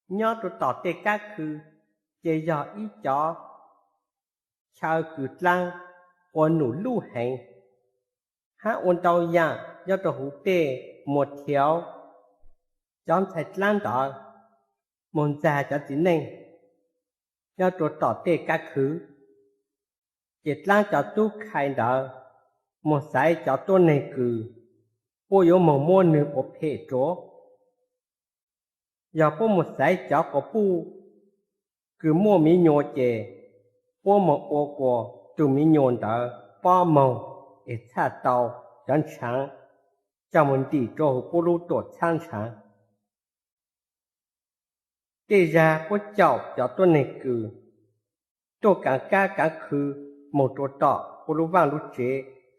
Nyob rau tom tej kab khw ces yog ib cov chaw kws dlaab ua num luj heev, hab ua ntau yaam nyob rau huv tej muas thiav cov ntxhais dlaab ntawd moog ntxag cov txiv neej nyob rau tom tej kab khw. Ces dlaab cov tub khai ntawd moog xaiv cov tuab neeg kws puab yuav moog muab nwg ua phem rua. Yog puab moog xaiv cov quas puj kws muaj miv nyuas ces puab moog ua kuas tug miv nyuas ntawd pob moog es txhaj tau cov ntshaav coj moog ntim rua huv puab lub tuam txhaab ntshaav. Tej zag puab caum cov tuab neeg kws tuaj kaav kab kaav khw moog rua tom puab lub vaaj lub tsev,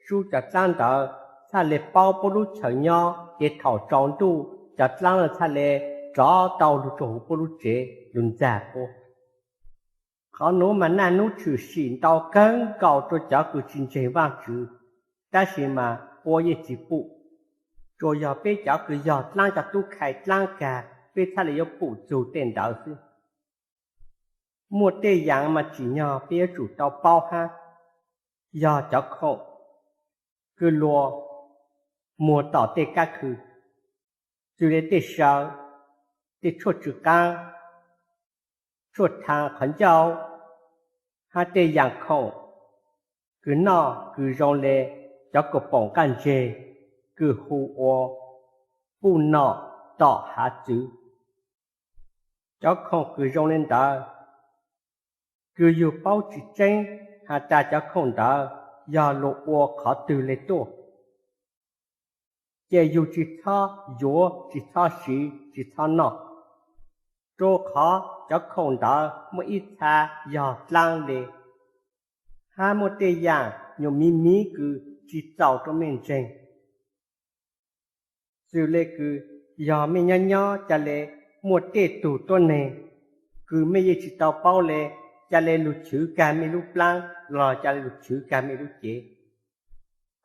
sub cov dlaab ntawd txhaj le paub puab lub chaw nyob, ces thaum tsaus ntuj cov dlaab txhaj le rov tau lug rua huv puab lub tsev lug ntxag puab. Qhov nuav mas naj nub tshwm sim ntau kawg nkaus rua cov kws tsi ntseeg Vaajtswv, tab sis mas puab yeej tsi pum. Tsuas yog peb cov kws yog dlaab cov tub khai dlaab kag peb txhaj le yuav pum txug tej ntawd xwb. Muaj tej yaam mas tsim nyog peb yuav tsum tau paub hab yog cov khoom kws luas muag tom tej kab khw, txwm le tej saw, tej tshuaj tsw qaab, tshuaj thaa qhov ncauj, hab tej yaam khoom kws noj kws zoo le cov kaus poom nqaj ntseg kws hu ua puj nom tom hav txwv. Cov khoom kws zoo le ntawd kws yug paub tsi tseeb, has tas cov khoom ntawd yog luas ua qhov twg le tuaj, ces yug tsi txhob yuav, tsi txhob siv, tsi txhob noj, rua qhov cov khoom ntawd muaj ib txha yog dlaab le, hab muaj tej yaam nyuas miv miv kws tsi txaus rua mej ntseeg. Txwm le kws yog mej nyob nyob ca le muaj tej tug tuab neeg kws mej yeej tsi tau paub le, ca le lug chwv kag mej lub plaab los ca le lug chwv kag mej lub cev.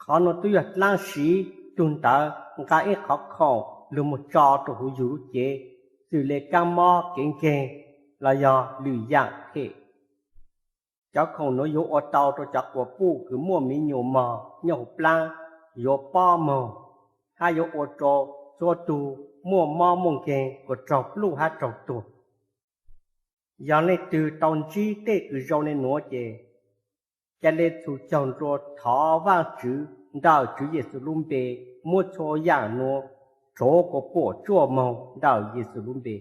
Qhov nuav tub yog dlaab siv tug ntawd nqa ib qhov khoom lug moog tso rua huv yug lub cev, txwm le kaab mob kev nkeeg los yog lwm yaam phem. Cov khoom nuav yuav ua tau rua cov quas puj kws muaj miv nyuas mog nyob huv plaab yuav pob moog, hab yuav ua rua txhua tug muaj mob muaj nkeeg kuas raug pluj hab raug tuag. Yog leej twg tau ntsib tej kws zoo le nuav ces ca le txhum caug nrua thov Vaajtswv ntawm Tswv Yexus lub npe muab txhua yaam nuav rhuav kuas puam tsuaj moog ntawm Yexus lub npe.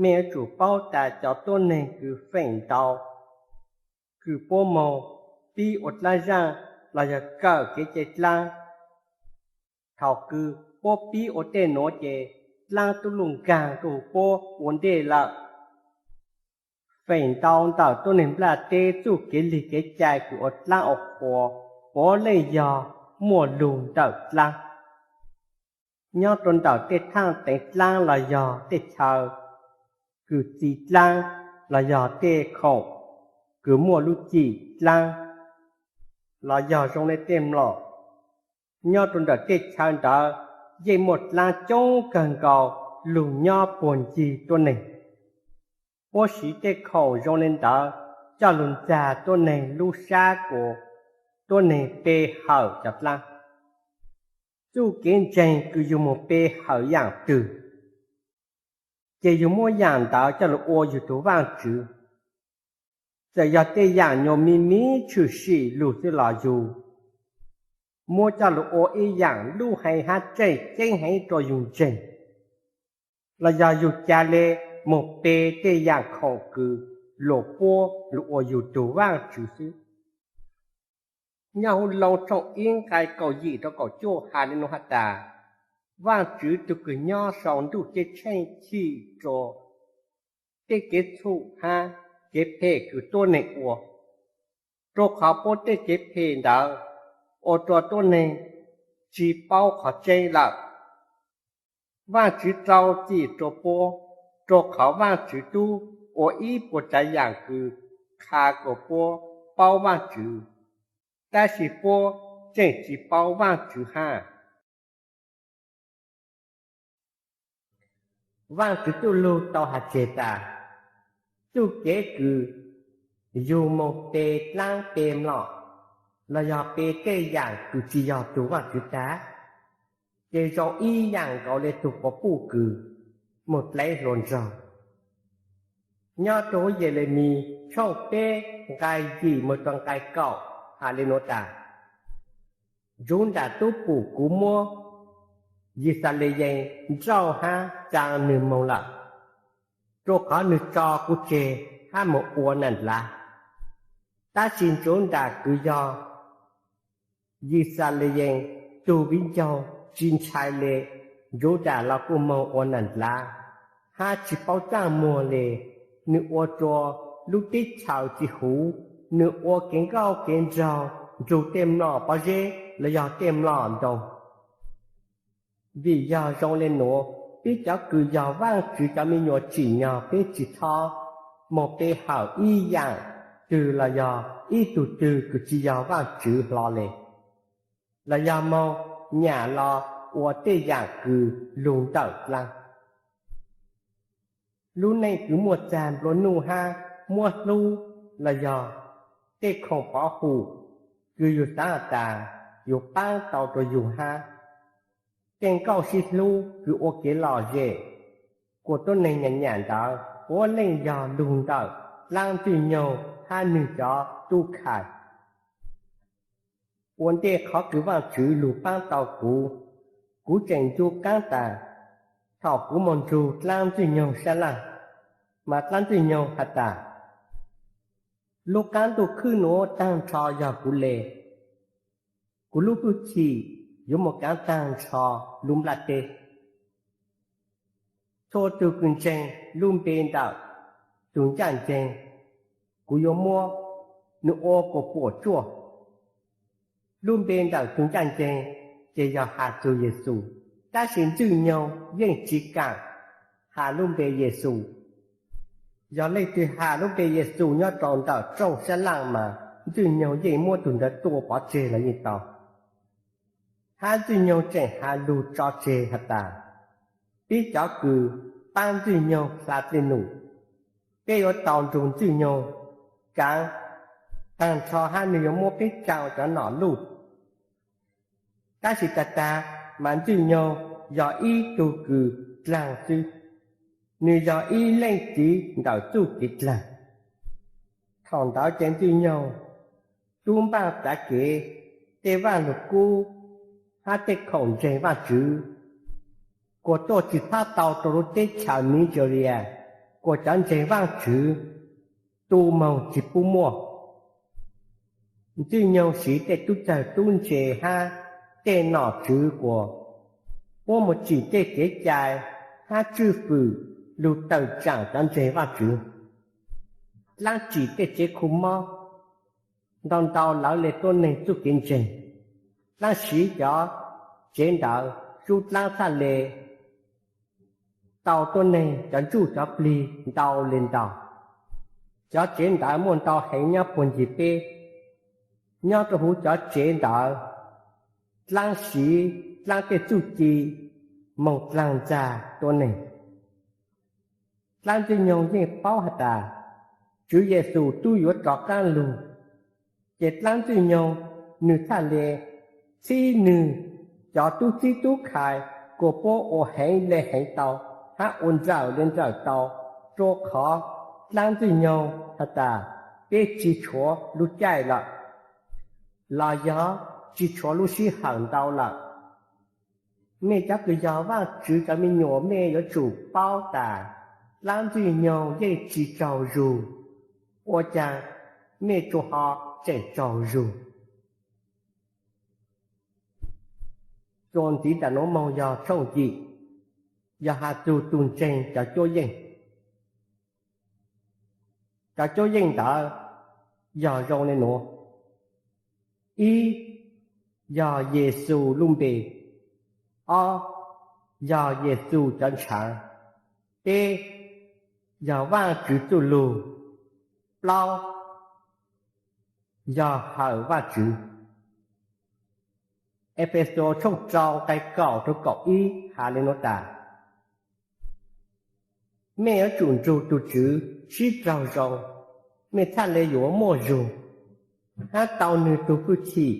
Mej yuav tsum paub tas cov tuab neeg kws feem ntau kws puab moog pib ua dlaab zaaj los yog kawm kev cai dlaab, thaum kws puab pib ua tej nuav ces dlaab tub luj nkaag rua huv puab ua ntej lawm. Feem ntau ntawm tuab neeg nplaj teb txuj kev lig kev cai kws ua dlaab ua qhuas puav leej yog muaj lug ntawm dlaab. Nyob rua ntawm tej thaaj teev dlaab los yog tej chaw kws txi dlaab los yog tej khoom kws muaj lub cim dlaab los yog zoo le tej mlom, nyob rua ntawm tej chaw ntawd yeej muaj dlaab coob kawg nkaus lug nyob puag ncig tuab neeg. Puab siv tej khoom zoo le ntawd coj lug ntxag tuab neeg lub sab kuas tuab neeg pe hawm cov dlaab. Txuj kev ntseeg kws yug moog pe hawm yaam twg, ces yug muab yaam ntawd coj lug ua yug tug vaaj tswv. Txawm yog tej yaam nyuas miv miv tshwm sim lug xwb los yug muab coj lug ua ib yaam lub hee hab tseem ceeb heev rua yug ntseeg, los yog yug ca le moog pe tej yaam khoom kws luas puab lug ua yug tug vaaj tswv xwb. Nyob huv Loos tshooj ib nqai kaum yim rua kaum cuaj has le nuav has tas, Vaajtswv tug kws nyob sau ntuj ceeb tsheej chim rua tej kev txhum hab kev phem kws tuab neeg ua, rua qhov puab tej kev phem ntawd ua rua tuab neeg tsi paub qhov tseeb lawm. Vaajtswv rau txim rua puab, rua qhov Vaajtswv tub ua ib puas tsav yaam kws qha kuas puab paub Vaajtswv, tab sis puab tseem tsi paub Vaajtswv hab. Vaajtswv txuj lug tau has tseg tas, txuj kev kws yug moog pe dlaab pe mlom, los yog pe tej yaam kws tsi yog tug Vaajtswv tag, ces zoo ib yaam nkaus le tug quas puj kws moog dlaiv hluas nraug. Nyob rua huv Yelemis tshooj peb nqai yim moog rua nqai kaum has le nuav tas, Ntsuv nram tub pum kuv muab Yixalayees nrauj hab tsaa nwg moog lawm, rua qhov nwg tso kuv tseg hab moog ua nam dlav. Tab sis ntsuv nram kws yog Yixalayees tug viv ncaus tsi ntshai le, ntsuv nram los kuj moog ua nam dlav hab tsi paub caaj muag le. Nwg ua rua lub teb chaws tsi huv, nwg ua kev nkauj kev nraug nrug tej mlom pob zeb los yog tej mlom ntoo. Vim yog zoo le nuav, peb cov kws yog Vaajtswv cov me nyuam tsim nyog peb tsi txhob moog pe hawm ib yaam twg los yog ib tug twg kws tsi yog Vaajtswv hlo le, los yog moog nyam los ua tej yaam kws lug ntawm dlaab. Lub neej kws muaj txag nplua nuj hab muab hlub los yog tej khoom pov hum kws yug xaav has tas yug paab tau rua yug hab tej nkauj sib hlub kws ua kev lom zem, kuas tuab neeg nyam nyam ntawd puab leej yog lug ntawm dlaab Ntxwg Nyoog hab nwg cov tub khai. Ua ntej qhov kws Vaajtswv lug paab tau kuv, kuv tseem ncu qaab tas thaum kuv moog nrug dlaab Ntxwg Nyoog sab laaj, mas dlaab Ntxwg Nyoog has tas, lub qaab ntuj khwb nuav taag nrho yog kuv le. Kuv lub hwj chim yuav moog kaav taag nrho lub nplaj teb. Txhua tug kws ntseeg lub npe ntawm tug ncaaj nceeg, kuv yuav muab nwg ua kuas puam tsuaj. Lub npe ntawm tug ncaaj nceeg ces yog has txug Yexus, tab sis Ntxwg Nyoog yeej tsi kaam has lub npe Yexus. Yog leej twg has lub npe Yexus nyob rau ntawm rooj sab laaj mas Ntxwg Nyoog yeej muab tug ntawd tua pov tseg los yeej tau. Hab Ntxwg Nyoog tseem has lug tso tseg has tas, peb cov kws paab Ntxwg Nyoog hla dlej num, peb yuav tau nrug Ntxwg Nyoog kaav taag nrho hab nwg yuav muab peb tsaa cov nom luj. Tab sis tag tag mas Ntxwg Nyoog yog ib tug kws dlaag xwb, nwg yog ib leej txiv ntawm txuj kev dlaag. Thaum ntawd ces Ntxwg Nyoog tub npaaj txav kev, tej vaaj lug kub hab tej khoom ntseeg Vaajtswv kuas tuaj tsi txhob tau rua lub teb chaws Nigeria, kuas cov ntseeg Vaajtswv tu moog tsi pub muaj. Ntxwg Nyoog siv tej tub cawg tub ntse hab tej nom tswv kuas puab moog tsim tej kev cai hab tswj fwm lug tawm tsaam cov ntseeg Vaajtswv. Dlaab tsim tej tsev khu mob, ntau ntau lawv le tuab neeg txuj kev ntseeg. Dlaab siv cov tsev ntawd sub dlaab txhaj le tau tuab neeg cov ntsuj cov plig ntau le ntau. Cov tsev ntawd muaj ntau heev nyob puag ncig peb. Nyob rua huv cov tsev ntawd, dlaab siv dlaab tej txuj ci moog dlaag ntxag tuab neeg. Dlaab Ntxwg Nyoog yeej paub has tas Tswv Yexus tub yuav rov qaab lug, ces dlaab Ntxwg Nyoog nwg txhaj le txhib nwg cov tub txib tub khai kuas puab ua heev le heev tau hab ua nrawm le nrawm tau, rua qhov dlaab Ntxwg Nyoog has tas peb tsi tshuav lub caij lawm, los yog tsi tshuav lub sij hawm ntau lawm. Mej cov kws yog Vaajtswv cov me nyuam, mej yuav tsum paub tas dlaab Ntxwg Nyoog yeej tsi tsaug zug, ua caag mej tsuas ho tseem tsaug zug. Txuas ntxiv ntawm nuav moog yog tshooj yim, yog has txug tug ntseeg cov cuab yeej. Cov cuab yeej ntawd yog zoo le nuav: ib, yog Yexus lub npe. Ob, yog Yexus cov ntshaav. Peb, yog Vaajtswv txuj lug. Plaub, yog hawm Vaajtswv. Efexus tshooj rau nqai kaum rua kaum ib has le nuav tas: Mej yuav tsum nrug tug Tswv sib raug zoo, mej txhaj le yuav muaj zug hab tau nwg tug hwj chim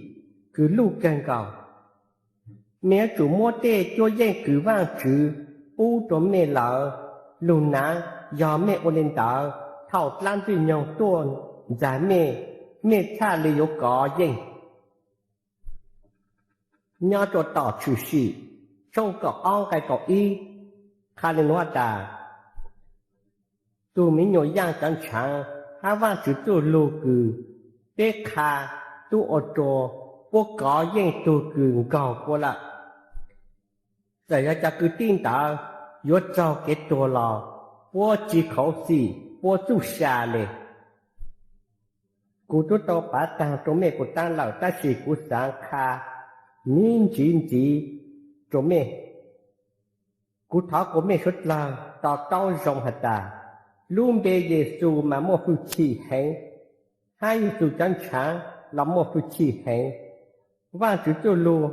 kws luj kawg nkaus. Mej yuav tsum muab tej cuab yeej kws Vaajtswv pub rua mej lawm lug naav. Yog mej ua le ntawd, thaum dlaab Ntxwg Nyoog tuaj ntxag mej, mej txhaj le yuav kov yeej. Nyob rua tom Tshwm Sim tshooj kaum ob nqai kaum ib qha le nuav tas: Tug miv nyuas yaaj cov ntshaav hab Vaajtswv txuj lug kws peb qha tub ua rua puab kov yeej tug kws nkaug puab lawm. Txawm yog cov kwv tij ntawd yuav raug kev tuag los puab tsi khuv xim puab txuj sa le. Kuv tub tau pav taag rua mej puv taab lawm, tab sis kuv xaav qha miv ntsiv ntxiv rua mej. Kuv thov kuas mej suav dlawg to taub zoo has tas, lub npe Yexus mas muaj hwj chim heev, hab Yexus cov ntshaav los muaj hwj chim heev. Vaajtswv txuj lug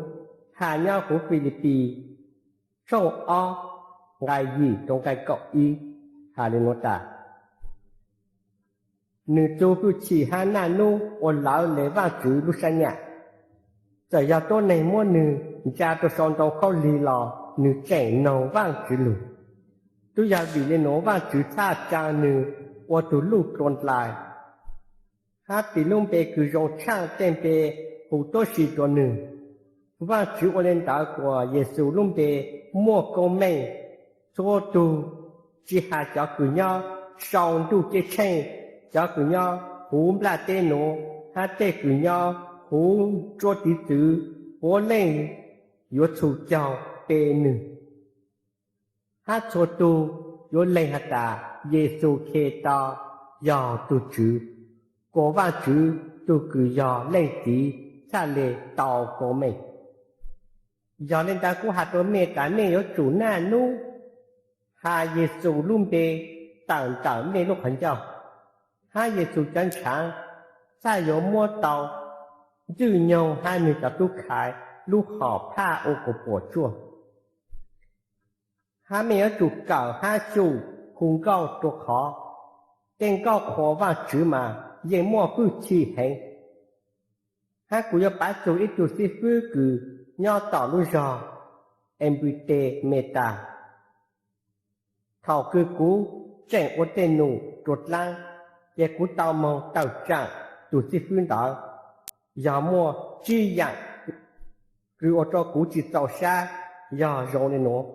has nyob huv Filipis tshooj ob nqai yim rua nqai kaum ib has le nuav tas: Nwg txuj hwj chim hab naj nub ua lawv le Vaajtswv lub sab nyam. Txawm yog tuab neeg muab nwg ntsa rua sau ntoo khaub lig los nwg tseem noog Vaajtswv lug. Tub yog vim le nuav Vaajtswv txhaj tsaa nwg ua tug luj dlua ndlais, hab tis lub npe kws zoo tshaaj tej npe hu tuab si rua nwg. Vaajtswv ua le ntawd kuas Yexus lub npe muaj koob meej. Txhua tug, tsi has cov kws nyob sau ntuj ceeb tsheej, cov kws nyob huv nplaj teb nuav, hab tej kws nyob huv tsuab tiv txwv, puav leej yuav txhum caug pe nwg. Hab txhua tug yuav lees has tas Yexus Khetos yog tug Tswv, kuas Vaajtswv tug kws yog Leej Txiv txhaj le tau koob meej. Yog le ntawd kuv has rua mej tas mej yuav tsum naj nub has Yexus lub npe tawm ntawm mej lub qhov ncauj, hab Yexus cov ntshaav txhaj yuav muab tau Ntxwg Nyoog hab nwg cov tub khai lub hom phaj ua kuas puam tsuaj. Hab mej yuav tsum kawm hab xyum hu nkauj rua qhov tej nkauj qhuas Vaajtswv mas yeej muaj hwj chim heev. Hab kuv yuav pav txug ib tug xib fwb kws nyob tom lub zog Enputes Metas. Thaum kws kuv tseem ua tej num rua dlaab, ces kuv tau moog tawm tsaam tug xib fwb ntawd. Yog muaj tsib yaam kws ua rua kuv tsi txaus sab yog zoo le nuav.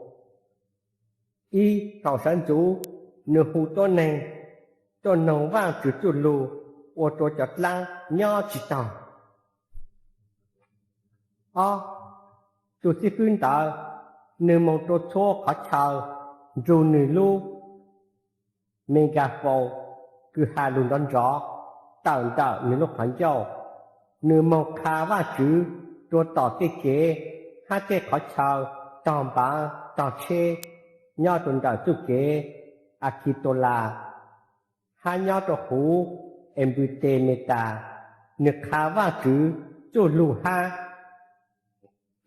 Ib, thaum sawv ntxuv nwg hu tuab neeg tuaj noog Vaajtswv txuj lug ua rua cov dlaab nyob tsi taug. Ob, tug xib fwb ntawd nwg moog rua txhua qhov chaw nrug nwg lub megaphone kws has lug nrov nrov tawm ntawm nwg lub qhov ncauj. Nwg moog qha Vaajtswv rua tom tej kev hab tej qhov chaw tog npaav tog tsheb nyob rua ntawm txuj kev Akitolas hab nyob rua huv Enputes Metas. Nwg qha Vaajtswv txuj lug hab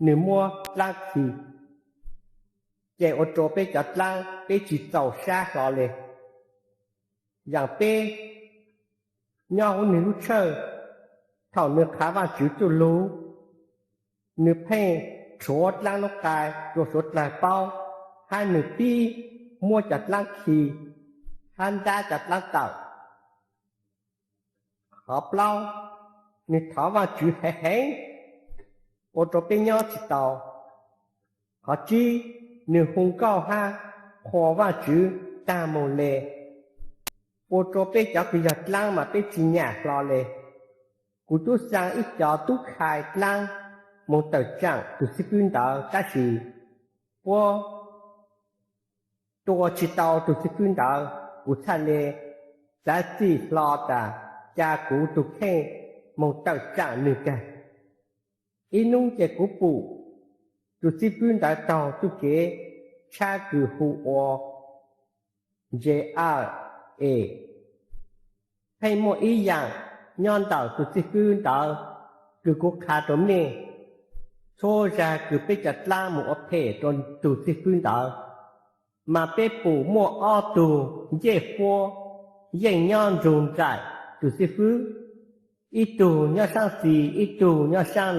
nwg muab dlaab khi, ces ua rua peb cov dlaab peb tsi txaus sab hlo le. Yaam peb, nyob huv nwg lub tshawj, thaum nwg qha Vaajtswv txuj lug, nwg pheej rhuav dlaab lub qai rua suav dlawg paub, hab nwg pib muab cov dlaab khi hab ntab cov dlaab tawm. Qhov plaub, nwg thov Vaajtswv heev heev ua rua peb nyob tsi tau. Qhov tsib, nwg hu nkauj hab qhuas Vaajtswv taag moog le, ua rua peb cov kws yog dlaab mas peb tsi nyam hlo le. Kuv tub xaa ib co tub khai dlaab moog tawm tsaam tug xib fwb ntawd, tab sis puab tua tsi tau tug xib fwb ntawd. Kuv txhaj le xav txim hlo tas ca kuv tug kheej moog tawm tsaam nwg kag. Ib nub ces kuv pum tug xib fwb ntawd taug txuj kev tshab kws hu ua J R A. Pheej muaj ib yaam nyob ntawm tug xib fwb ntawd kws kuv qha rua mej. Txhua zag kws peb cov dlaab moog ua phem rua tug xib fwb ntawd, mas peb pum muaj ob tug ncej huab yeej nyob nrug nraim tus xib fwb, ib tug nyob saab txis ib tug nyob saab